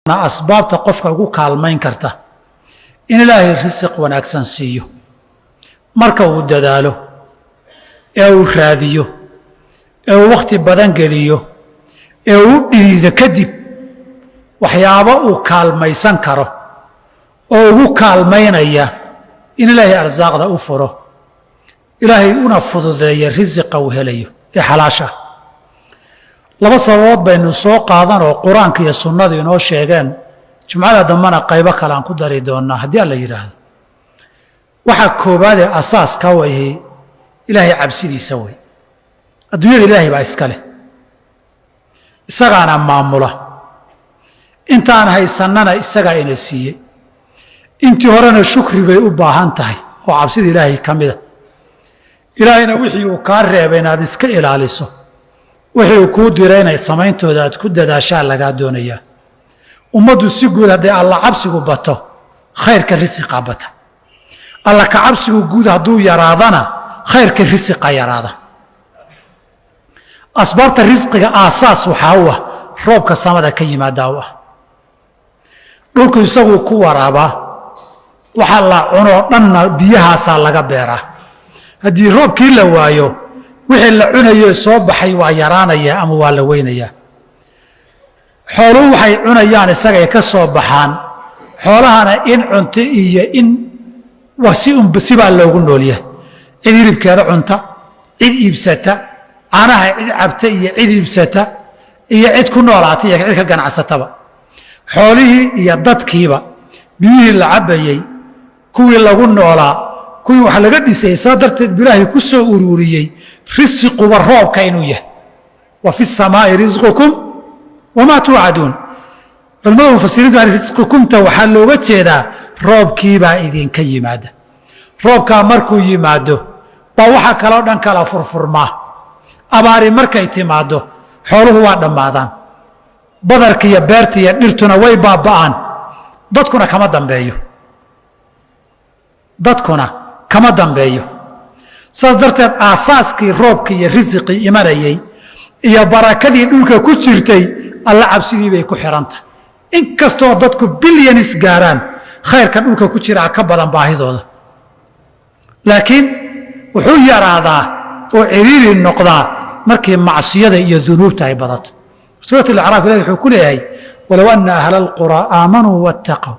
Asbaabta qofka ugu kaalmayn karta in Ilaahay risiq wanaagsan siiyo marka uu dadaalo ee uu raadiyo ee uu wakhti badan geliyo ee uu dhiido, kadib waxyaabo uu kaalmaysan karo oo ugu kaalmaynaya in Ilaahay arsaaqda u furo, Ilaahay una fududeeya risiqa uu helayo ee xalaasha ah. Laba sababood baynu soo qaadan oo Qur-aanka iyo sunnadu inoo sheegeen. Jumcada dambena qaybo kale aan ku dari doonaa haddii Alla yidhaahdo. Waxaa koowaadee asaaska wahi Ilaahay cabsidiisa wey. Adduunyada Ilaahay baa iska leh, isagaana maamula. Intaan haysannana isagaa ina siiyey. Intii horena shukri bay u baahan tahay oo cabsida Ilaahay ka mida. Ilaahayna wixii uu kaa reebay inaad iska ilaaliso, wixii uu kuu dirayna samayntooda aad ku dadaashaa lagaa doonayaa. Ummaddu si guud hadday Alla cabsigu bato, khayrka risiqaa bata. Alla ka cabsigu guud hadduu yaraadana, khayrka risiqa yaraada. Asbaabta risqiga aasaas waxaa u ah roobka samada ka yimaadaa u ah. Dhulku isaguu ku waraabaa, waxaa la cunoo dhanna biyahaasaa laga beeraa. Haddii roobkii la waayo, wixii la cunayo soo baxay waa yaraanaya ama waa la weynayaa. Xooluhu waxay cunayaan isagay ka soo baxaan. Xoolahana in cunto iyo in si sibaa loogu noolyahay: cid hilibkeeda cunta, cid iibsata caanaha, cid cabta iyo cid iibsata iyo cid ku noolaata iyo cid ka ganacsataba. Xoolihii iyo dadkiiba biyihii la cabbayey, kuwii lagu noolaa, kuwii wax laga dhisayey. Saa darteed bu Ilaahay ku soo ururiyey risiquba roobka inuu yahay: wa fi الsamaa'i risqukum wamaa tuucaduun. Culamada mufasiriintu risqikumta waxaa looga jeedaa roobkiibaa idinka yimaada. Roobkaa markuu yimaado baa waxa kaloo dhan kala furfurmaa. Abaari markay timaaddo, xooluhu waa dhammaadaan, badarka iyo beerta iyo dhirtuna way baaba'aan, dadkuna kama dambeeyo, dadkuna kama dambeeyo. Saas darteed aasaaskii roobkii iyo risiqii imanayey iyo barakadii dhulka ku jirtay Alla cabsidii bay ku xidhantahay. In kastoo dadku bilyanis gaaraan, khayrka dhulka ku jiraa ka badan baahidooda, laakiin wuxuu yaraadaa oo ciriiri noqdaa markii macsiyada iyo dunuubta ay badato. Suurat Alacraaf Ilahi wuxuu ku leeyahay: walow anna ahla alquraa aamanuu wattaqow.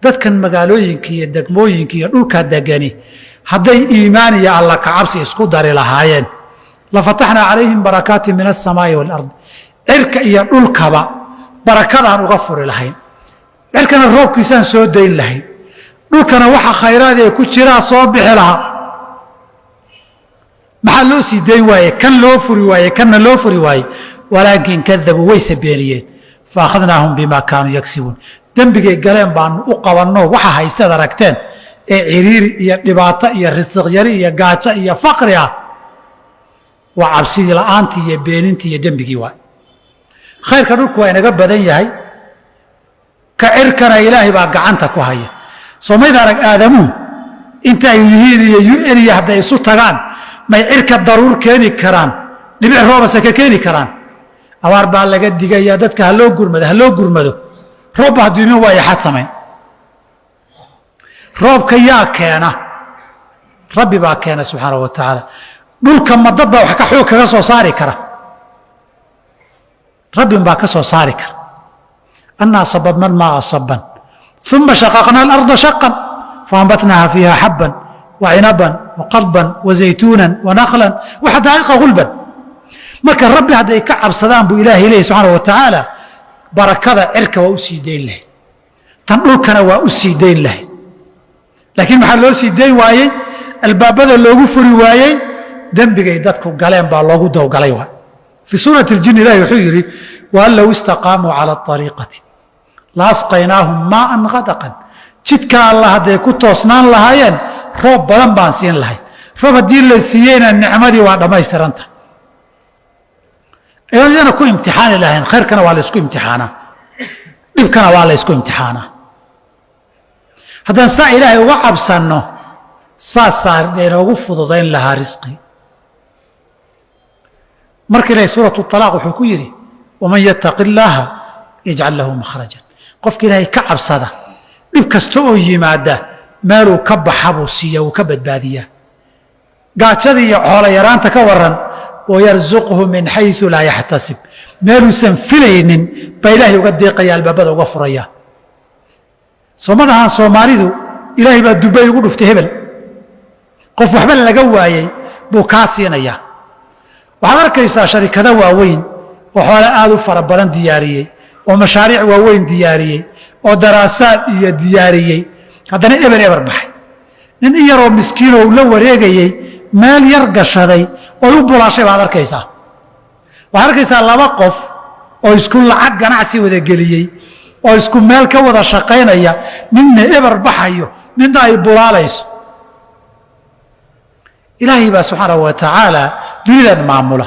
Dadkan magaalooyinka iyo degmooyinka iyo dhulka degani hadday iimaan iyo Alla kacabsi isku dari lahaayeen, la fataxnaa calayhim barakaati min alsamaa'i waalard, cirka iyo dhulkaba barakadaan uga furi lahayn. Cirkana roobkiisaan soo dayn lahayn, dhulkana waxa khayraadee ku jiraa soo bixi lahaa. Maxaa loo sii dayn waaye, kan loo furi waaye, kanna loo furi waaye? Walaakin kadabuu, wayse beeniyeen. Fa akhadnaahum bima kaanuu yagsibuun. Dembigay galeen baanu u qabanno. Waxa haysteed aragteen ee ciriiri iyo dhibaato iyo risiq yari iyo gaajo iyo faqri ah waa cabsidii la'aantii iyo beenintii iyo dembigii waay. Khayrka dhulku waa inaga badan yahay, ka cirkana Ilaahay baa gacanta ku haya. Soomayda arag aadamuhu inta ay yihiin iyo UN iyo hadday isu tagaan, may cirka daruur keeni karaan? Dhibic roobase ka keeni karaan? Abaar baa laga digayaa, dadka ha loo gurmado, ha loo gurmado. Roobba hadduu iman waayo, xad samayn. Roobka yaa keena? Rabbi baa keena subxaanahu wa tacaala. Dhulka ma dad baa wax ka xoog kaga soo saari kara? Rabbin baa ka soo saari kara. Annaa sababna almaaa saban uma shaqaqna alarda shaqan faambatnaaha fiiha xabban wa cinaban wa qadban wa zaytuunan wa naklan wa xadaa'iqa gulban. Marka Rabbi hadday ka cabsadaan, buu Ilaahay leeyahy subxaana wa tacaala, barakada cirka waa u sii dayn lahayd, tan dhulkana waa u sii dayn lahayd. Laakiin maxaa loo sii dayn waayey, albaabada loogu furi waayey? Dembigay dadku galeen baa loogu dowgalay waay. Fii suurati اljin Ilahi wuxuu yidhi: waan low istaqaamuu cala aariiqati la asqaynaahum maaan qadaqan. Jidka Alla hadday ku toosnaan lahaayeen, roob badan baan siin lahay. Roob haddii la siiyeyna, nicmadii waa dhammaystiranta. Iyadana ku imtixaani lahayn. Khayrkana waa la ysku imtixaanaa, dhibkana waa la ysku imtixaanaa. Haddaan saa Ilaahay uga cabsanno, saasaa inoogu fududayn lahaa risqi. Marka Ilahay suuratu طalaaq wuxuu ku yidhi: waman yattaqi illaaha yajcal lahu makhrajan. Qofka Ilaahay ka cabsada, dhib kasta oo yimaada meeluu ka baxa buu siiya, wuu ka badbaadiyaa. Gaajadii iyo xoolo yaraanta ka waran, wayarzuqhu min xayثu laa yaxtasib, meeluusan filaynin baa Ilaahay uga deeqaya, albaabada uga furaya. Sooma dhahaan Soomaalidu, "Ilaahay baa dubay ugu dhuftay hebel"? Qof waxba laga waayey buu kaa siinayaa. Waxaad arkaysaa sharikado waaweyn oo xoole aad u fara badan diyaariyey, oo mashaariic waaweyn diyaariyey, oo daraasaad iyo diyaariyey, haddana eber eber baxay. Nin in yaroo miskiinoo la wareegayey, meel yar gashaday oo u bulaashay baad arkaysaa. Waxaad arkaysaa laba qof oo isku lacag ganacsi wada geliyey, oo isku meel ka wada shaqaynaya, midna eber baxayo, midna ay bulaalayso. Ilaahay baa subxaanahu wa tacaala dunidan maamula.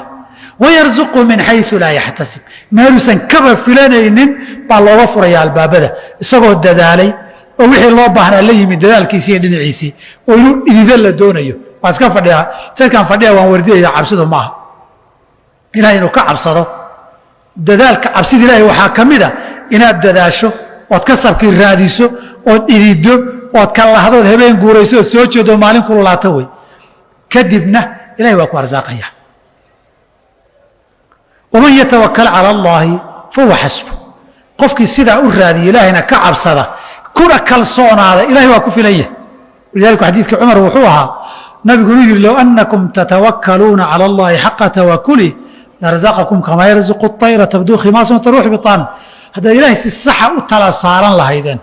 Wayarzuqu min xayثu laa yaxtasib, meeluusan kaba filanaynin baa looga furaya albaabada, isagoo dadaalay oo wixii loo baahnaa la yimid, dadaalkiisii iyo dhinaciisii, oo inuu dhidido la doonayo. Waan iska fadhiyaa, sadkaan fadhiya, waan wardiyaya. Cabsidu maaha Ilahay inuu ka cabsado. Dadaalka cabsida Ilahay waxaa ka mid a inaad dadaasho, ood kasabkii raadiso, ood dhidido, ood kallahdood, habeen guurayso, ood soo jeedo, maalin kululaato wey. Kadibna Ilahay waa ku arsaaqaya. Waman yatawakal cala allaahi fahuwa xasbu. Qofkii sidaa u raadiya, Ilaahayna ka cabsada, kuna kalsoonaada, Ilahay waa ku filan yahay. Walidalika xadiidka Cumar wuxuu ahaa nabigu inuu yidhi: "Low annakum tatawakkaluuna cala allahi xaqa tawakuli larazaqakum kamaa yarzuqu طayra tabduu khimaasan taruux bitaan." Haddaad Ilaahay si saxa u tala saaran lahaydeen,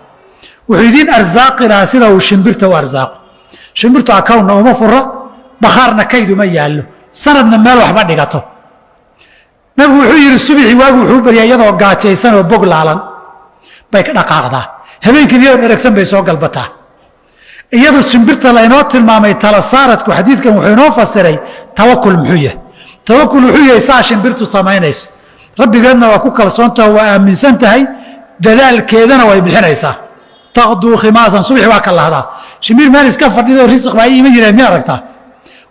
wuxuu idiin arsaaqi lahaa sida uu shimbirta u arsaaqo. Shimbirtu accountna uma fura, bakhaarna kayd uma yaallo, sanadna meel waxma dhigato. Nabigu wuxuu yidhi, subixii waagu wuxuu baryaa iyadoo gaajaysan oo bog laalan bay ka dhaqaaqdaa, habeenkii iyadoo dheregsan bay soo galbataa. Iyadu shimbirta laynoo tilmaamay, tala saaradku xadiidkan wuxuu inoo fasiray tawakul muxuu yahay. Tawakul wuxuu yahay saa shimbirtu samaynayso: rabbigeedna waa ku kalsoontaho, waa aaminsan tahay, dadaalkeedana way bixinaysaa. Taqduu khimaasan, subaxi waa ka lahdaa. Shimbir meel iska fadhido, risiq baa iima jireen, miya aragtaa?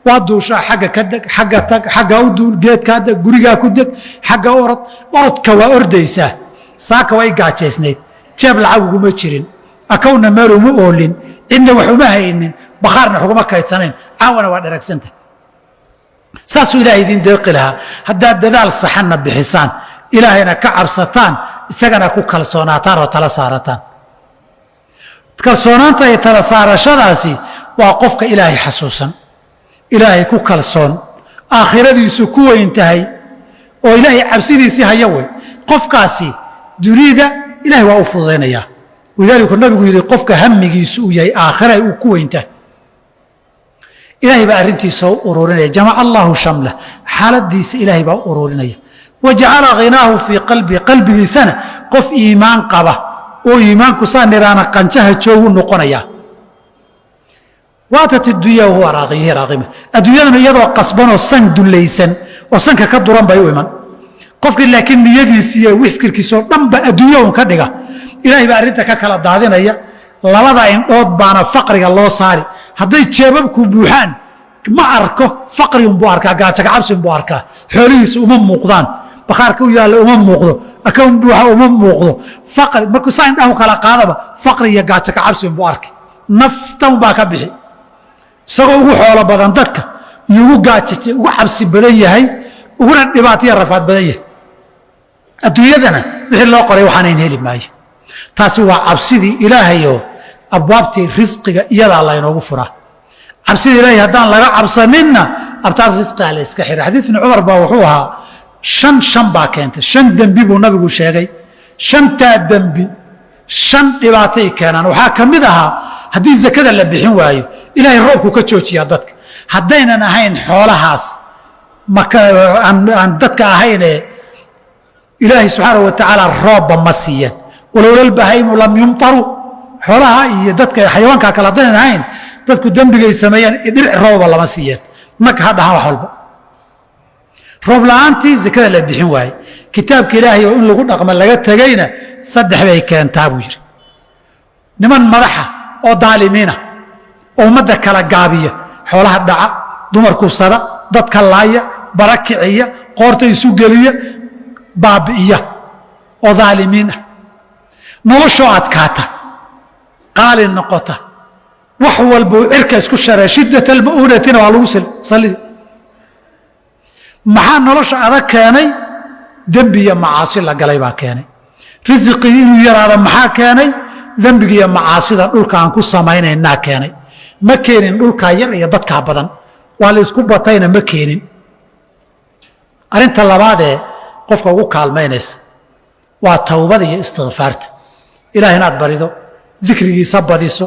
Waa duushaa, xagga ka deg, xagga tag, xagga u duul, geedkaa deg, gurigaa ku deg, xagga orod. Orodka waa ordaysaa. Saaka way gaajaysnayd, jeeb lacag uguma jirin, accountna meel uma oolin, cidna wax uma haynin, bakhaarna xuguma kaydsanayn, caawana waa dheragsanta. Saasuu Ilahay idin deeqi lahaa haddaad dadaal saxanna bixisaan, Ilaahayna ka cabsataan, isagana ku kalsoonaataan oo tala saarataan. Kalsoonaanta iyo tala saarashadaasi waa qofka Ilaahay xasuusan, Ilaahay ku kalsoon, aakhiradiisu ku weyn tahay, oo Ilaahay cabsidiisii haya wey. Qofkaasi dunida Ilahay waa u fududaynayaa. Walidaalika nabigu yidhi, qofka hamigiisu uu yahay aakhira uu ku weyn tahay, Ilaahay baa arrintiisa u ururinaya. Jamaca allaahu shamlah, xaaladiisa Ilaahay baa u ururinaya. Wa jacala ghinaahu fii qalbi, qalbigiisana qof iimaan qaba oo iimaanku saa niraana qanjaha joogu noqonaya. Waatat iddunya wahuwa raaqima, adduunyaduna iyadoo qasbanoo san dullaysan oo sanka ka duran bay u iman qofkii. Laakiin niyadiisi iyo fikirkiisoo dhan ba adduunya un ka dhiga, Ilaahay baa arrinta ka kala daadinaya. Labada indhood baana faqriga loo saari. Hadday jeebabku buuxaan, ma arko faqri unbuu arkaa, gaajagacabsi unbuu arkaa. Xoolihiisa uma muuqdaan, bakhaarka u yaalla uma muuqdo, account buuxa uma muuqdo. Faqri markuu saa indhahu kala qaadaba, faqri iyo gaajagacabsi unbuu arkay, naftan baa ka bixi. Isagoo ugu xoolo badan dadka iyo ugu gaaja, ugu cabsi badan yahay, uguna dhibaataya rafaad badan yahay, adduunyadana wixii loo qoray waxaanayn heli maayo. Taasi waa cabsidii Ilaahayoo abwaabtii risqiga iyadaa laynoogu furaa. Cabsida Ilaahay haddaan laga cabsaninna, abtaab risqigaa la iska xira. Xadiis Ibni Cumar baa wuxuu ahaa, shan shan baa keentay, shan dembi buu nabigu sheegay. Shantaa dembi shan dhibaatay keenaan. Waxaa ka mid ahaa, haddii zakada la bixin waayo, Ilaahay roobku ka joojiyaa dadka. Haddaynan ahayn xoolahaas aan dadka ahaynee, Ilaahay subxaana wa tacaala roobba ma siiyeen. Walowla albahaymu lam yumtaruu. Xoolaha iyo dadka xayawaanka kale haddaynan ahayn, dadku dembigay sameeyeen dhibic roobba lama siiyeen. Nag ha dhahaan wax walba. Roob la-aantii, zakada la bixin waaye, kitaabka Ilaahay oo in lagu dhaqmo laga tegeyna, saddex bay keentaa buu yidhi: niman madaxa oo daalimiina oo ummadda kala gaabiya, xoolaha dhaca, dumar kufsada, dadka laaya, bara kiciya, qoorta isu geliya, baabi'iya oo daalimiin ah. Noloshoo adkaata, qaali noqota, wax walbuu cirka isku sharay, shiddat alma'uunatina waa lagu sallidi. Maxaa nolosha adag keenay? Dembi iyo macaasi la galay baa keenay. Risiqii inuu yaraado maxaa keenay? Dembiga iyo macaasida dhulka aan ku samaynaynaa keenay. Ma keenin dhulkaa yar iyo dadkaa badan, waa la isku batayna ma keenin. Arrinta labaadee qofka ugu kaalmaynaysa waa towbada iyo istikfaarta. Ilaah inaad barido, dikrigiisa badiso,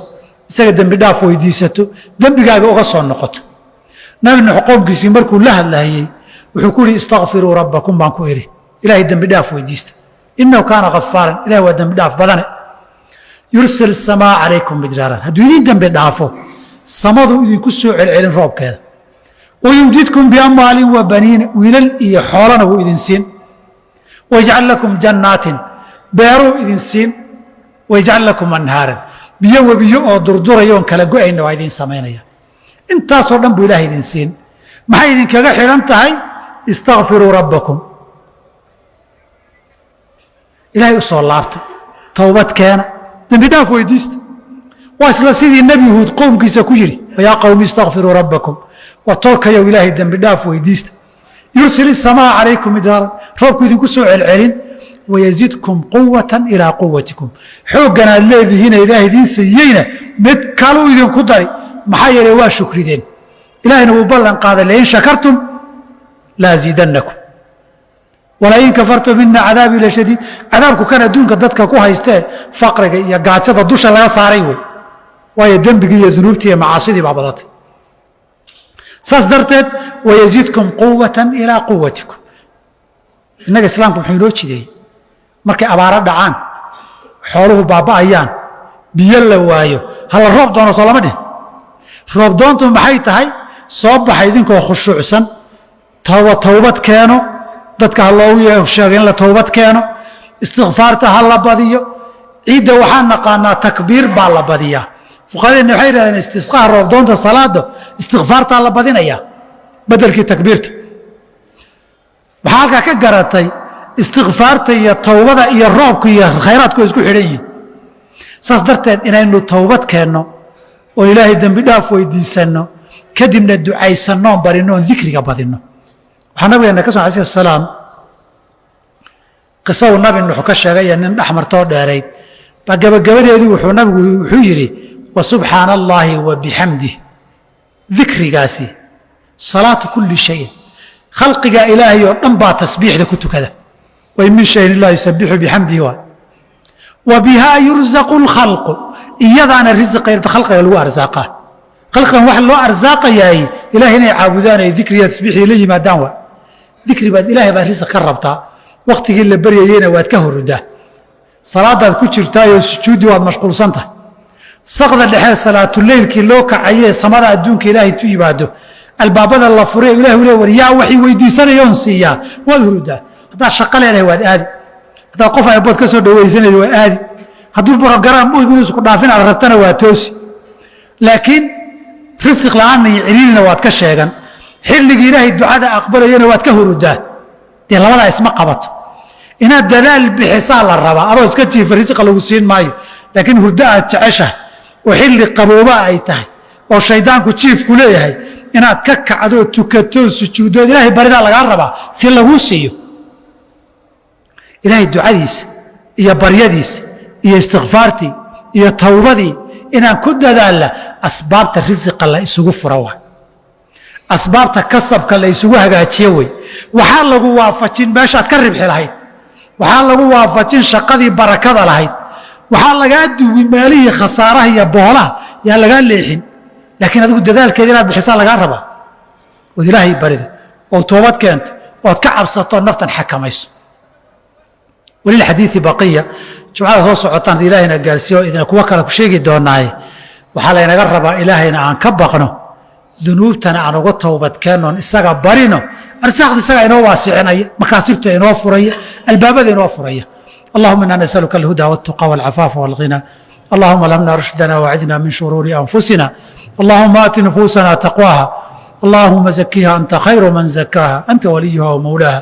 isaga dembi dhaaf weydiisato, dembigaaga uga soo noqoto. Nabi Nuux qoomkiisii markuu la hadlahayey wuxuu ku yihi: "Istakfiruu rabbakum baan ku idhi, ilahay dembi dhaaf weydiista, innahu kaana khafaaran, ilahi waa dembi dhaaf badane, yursil samaa calaykum midraaran." Hadduu idiin dembi dhaafo, samaduu idinku soo celcelin roobkeeda. Wayumdidkum biamwaalin wa baniina, wiilal iyo xoolana wuu idin siin. Wayajcal lakum jannaatin, beeruu idin siin. Wayajcal lakum anhaaran, biyo webiyo oo durduraya oon kala go-ayna waa idiin samaynaya. Intaasoo dhan buu ilaah idin siin. Maxay idinkaga xidhan tahay? Istakfiruu rabbakum, ilaahay u soo laabta, towbad keena, dembi dhaaf weydiista. Waa isla sidii Nebi Huud qowmkiisa ku yidhi: "Yaa qowmi, istakfiruu rabbakum," war toolkayow, ilaahay dembi dhaaf weydiista, yursil isamaa calaykum midraaran, roobku idinku soo celcelin, wayazidkum quwatan ilaa quwatikum, xooggan aad leedihiina ilaah idiin siiyeyna mid kaluu idinku dari. Maxaa yeelay waa shukrideen, ilaahayna wuu ballan qaaday: "Lain shakartum laaziidannakum walain kafartum ina cadaabii la shadiid." Cadaabku kan adduunka dadka ku haystee faqriga iyo gaajada dusha laga saaray wey, waayo dembigii iyo dunuubtii iyo macaasidii baa badatay. Saas darteed wayaziidkum quwatan ilaa quwatikum. Innaga islaamku muxuu inoo jideeyey? Markay abaaro dhacaan, xooluhu baaba'ayaan, biyo la waayo, hala roob doono, soo lama dhihin? Roob doontu maxay tahay? Soo baxa idinkoo khushuucsan, towbad keeno, dadka ha loogu sheego in la towbad keeno, istikfaarta ha la badiyo. Ciidda waxaan naqaanaa takbiir baa la badiyaa. Fuqaradeenna waxay yidhahdeen istisqaha, roobdoonta, salaada istikfaartaa la badinayaa bedelkii takbiirta. Maxaa halkaa ka garatay? Istikfaarta iyo towbada iyo roobka iyo khayraadku way isku xidhan yihiin. Saas darteed inaynu towbad keenno oo ilaahay dembi dhaaf weydiisanno, kadibna ducaysannoon barino oon dikriga badinno. Waxaa nabigeena ka soo alay salaam qisa uu Nabi Nuux ka sheegay iyo nin dhexmartoo dheerayd baa gabagabadeedii wuxuu nabigu wuxuu yidhi: "Wa subxaana allaahi wa bixamdih." Dikrigaasi salaatu kulli shayin, khalqiga ilaahay oo dhan baa tasbiixda ku tukada. Wain min shayin illaa yusabixu bixamdihi waay. Wa bihaa yurzaqu lkhalqu, iyadaana risiqa khalqiga lagu arsaaqaa. Khalqigan waxa loo arsaaqayaay ilahay inay caabudaan ay dikriga tasbiixdii la yimaadaan waay. Dikri baad ilaahay baad risiq ka rabtaa, wakhtigii la baryayeyna waad ka horudaa, salaadaad ku jirtaayoo sujuuddii waad mashquulsan tahay, saqda dhexee salaatuleylkii loo kacayee samada adduunka ilahay intuu yimaado albaabada la furay ilahi u le war yaa waxay weydiisanayoon siiyaa, waad hurudaa. Haddaad shaqo leedahay waad aadi, haddaad qof aybood ka soo dhawaysanaya waa aadi, hadduu brograam inuusu ku dhaafin aad rabtana waa toosi. Laakiin risiq la'aanna iyo ciriirina waad ka sheegan, xilligii ilaahay ducada aqbalayana waad ka hurudaa. Dee labadaa isma qabato. Inaad dadaal bixisaa la rabaa. Adoo iska jiifa risiqa lagu siin maayo, laakiin hurdo aad jeceshahay oo xilli qabooba ay tahay oo shaydaanku jiifku leeyahay inaad ka kacdoo tukatoo sujuuddood ilaahay baridaa lagaa rabaa si laguu siiyo. Ilaahay ducadiisa iyo baryadiisa iyo istikfaartii iyo towbadii inaan ku dadaalla asbaabta risiqa la isugu fura waay, asbaabta kasabka la isugu hagaajiye wey. Waxaa lagu waafajin meeshaad ka ribxi lahayd, waxaa lagu waafajin shaqadii barakada lahayd, waxaa lagaa duwi meelihii khasaaraha iyo boolaha yaa lagaa leexin. Laakiin adigu dadaalkeeda inaad bixisaa lagaa rabaa, ood ilaahay barido oo toobad keento ood ka cabsato, naftan xakamayso. Walilxadiidi baqiya. Jumcada soo socotaan ilaahayna gaarsiiyo idina kuwo kale ku sheegi doonaaye. Waxaa laynaga rabaa ilaahayna aan ka baqno, dunuubtana aan uga towbad keennoon isaga barino. Arsaaqda isagaa inoo waasicinaya, makaasibta inoo furaya, albaabada inoo furaya. Allahuma inaa nasaluka alhuda waltuqa walcafaafa walghina. Allahuma alhamna rushdana wacidna min shuruuri anfusina. Allahuma aati nufuusana taqwaaha. Allahuma zakiha, anta khayru man zakaaha, anta waliyuha wamawlaaha.